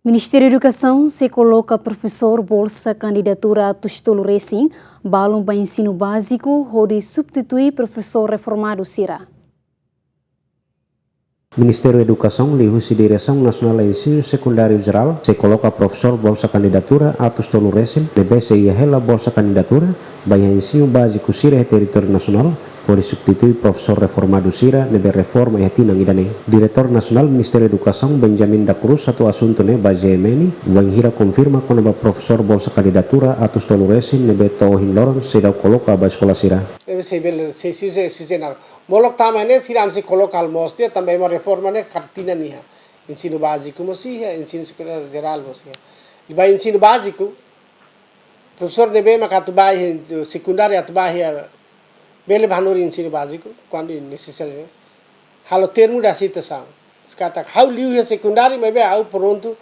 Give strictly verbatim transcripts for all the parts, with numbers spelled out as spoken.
Ministériu Edukasaun sei koloka profesór bolsa kandidatura atus tolu resin balun ba ensinu báziku hodi substitui profesór reformadu sira. Ministériu Edukasaun liuhusi Diresaun Nasionál Ensinu Sekundáriu Jerál sei koloka profesór bolsa kandidatura atus tolu resin ne'ebé sei iha hela bolsa kandidatura ba iha ensinu báziku sira iha territóriu nasionál, hodi substitui profesór reformadu sira ne'ebé reforma iha tinan ida-ne'e. Diretór Nasionál Ministériu Edukasaun, Benjamin da Cruz, hato'o asuntu ne'e ba G M N, wainhira konfirma kona-ba profesór bolsa kandidatura atus tolu resin ne'ebé to'o ohin loron seidauk koloka ba eskola sira. Ne'ebé sei bele, sei, sei, sei, sei, sei, na. Molok tama ne'e sira ami sei koloka halo mós tiha, tanba ema reforma ne'e katak tinan ida. Ensinu báziku mós iha, ensinu sekundáriu jerál mós iha. Liuhusi ensinu báziku, profesór ne'ebé mak atu bá iha, sekundáriu atu bá iha, bele bá hanorin ensinu báziku, kuandu nesesáriu. Halo termu de aseitasaun. Katak ha'u liu iha sekundáriu, maibé ha'u prontu,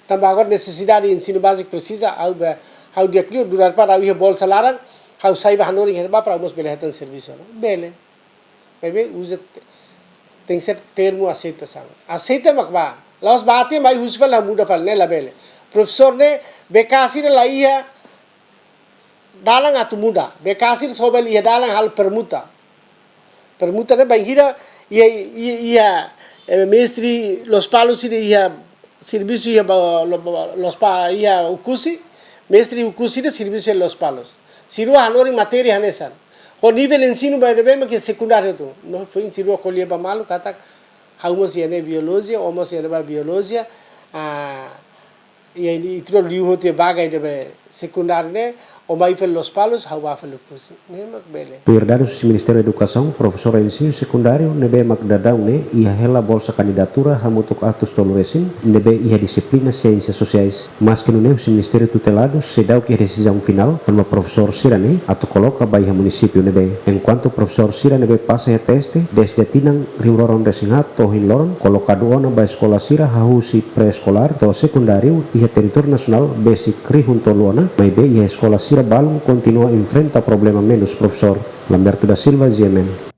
tanba agora nesesidade ensinu báziku presiza, ha'u bá, ha'u di'ak liu, durante para ha'u iha bolsa laran, ha'u sai bá hanorin iha ne'ebá para ha'u mós bele hetan servisu, no? Bele. Maibé uza te-, tenke ser termu aseitasaun. Aseita mak bá. La'ós bá tiha mai husu fali, muda fali, ne'e labele. Profesór ne'e, B K sira la iha dalan atu muda. B K sira só bele iha dalan halo permuta. Permuta ne'e bainhira iha, iha, iha, eh, mestre Lospalos sira iha servisu iha ba, lo, lo, Lospa-, iha Oekusi, mestre Oekusi ne'e servisu iha Lospalos. Sira hanorin matéria hanesan. Ho nivel ensinu ba ne'ebé mak iha sekundáriu hotu. No, foin sira ko'alia ba malu katak, ha'u mós iha ne'e biolojia, ó mós iha ne'ebá biolojia, ah, iha ne'e ita rua liu hotu iha vaga ida ba sekundáriu ne'e, ó mai fali Lospalos, ha'u bá fali Oekusi. Ne'e mak bele. Tuir dadus husi Ministériu Edukasaun, profesór ensinu sekundáriu ne'ebé mak daudaun ne'e iha hela bolsa kandidatura hamutuk atus tolu resin, ne'ebé iha dixiplina Siénsias Sosiais. Maski nune'e husi ministériu tuteladu seidauk iha desizaun finál kona-ba profesór sira-ne'e atu koloka ba iha munisípiu ne'ebé. Enkuantu profesór sira ne'ebé pasa iha teste dezde tinan rihun loron resin haat to'o ohin loron kolokadu ona ba eskola sira hahú husi pré-eskolár to'o sekundáriu iha territóriu nasionál besik rihun tolu ona, maibé iha eskola sira balun kontinua enfrenta problema menus profesór. Lamberto da Silva, G M N.